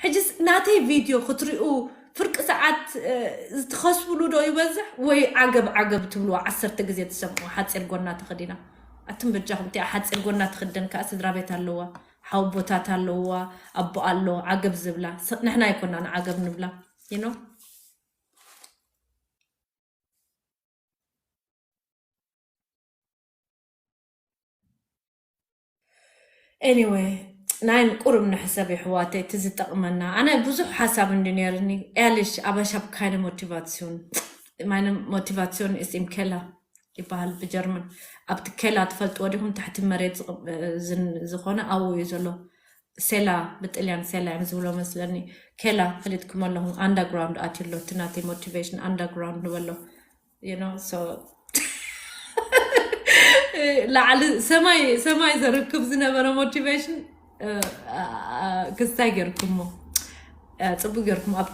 ሕጅስ ናተይ ቪድዮ ክትሪኡ ፍርቂ ሰዓት ትኸስብሉ ዶ ይበዝሕ ወይ ዓገብ ዓገብ ትብልዋ ዓሰርተ ግዜ ትሰምዑ ሓፂር ጎና ተኸዲና ኣትም በጃኹም እቲኣ ሓፂር ጎና ትኽደን ከዓ ስድራ ቤት ኣለዋ ሓወቦታት ኣለዋ ኣቦ ኣሎ ዓገብ ዝብላ ንሕና ኣይኮና ንዓገብ ንብላ you know anyway ናይ ቁሩብ ንሕሰብ ይሕዋተይ እቲ ዝጠቕመና ኣነ ብዙሕ ሓሳብ እንዲ ነርኒ ኤልሽ ኣበሻብ ካይነ ሞቲቫሲዮን ማይነ ሞቲቫሲዮን is im Keller ይበሃል ብጀርመን ኣብቲ ኬላ ትፈልጥዎ ዲኹም ትሕቲ መሬት ዝኾነ ኣብኡ እዩ ዘሎ ሴላ ብጥልያን ሴላ እዮም ዝብሎ መስለኒ ኬላ ፈሊጥኩም ኣለኹም underground ኣትዩ ኣሎ እቲ ናተይ motivation underground ንበሎ you know so ላዕሊ ሰማይ ሰማይ ዘርክብ ዝነበረ motivation ክስታይ ገርኩሞ ፅቡቅ ገርኩም ኣብ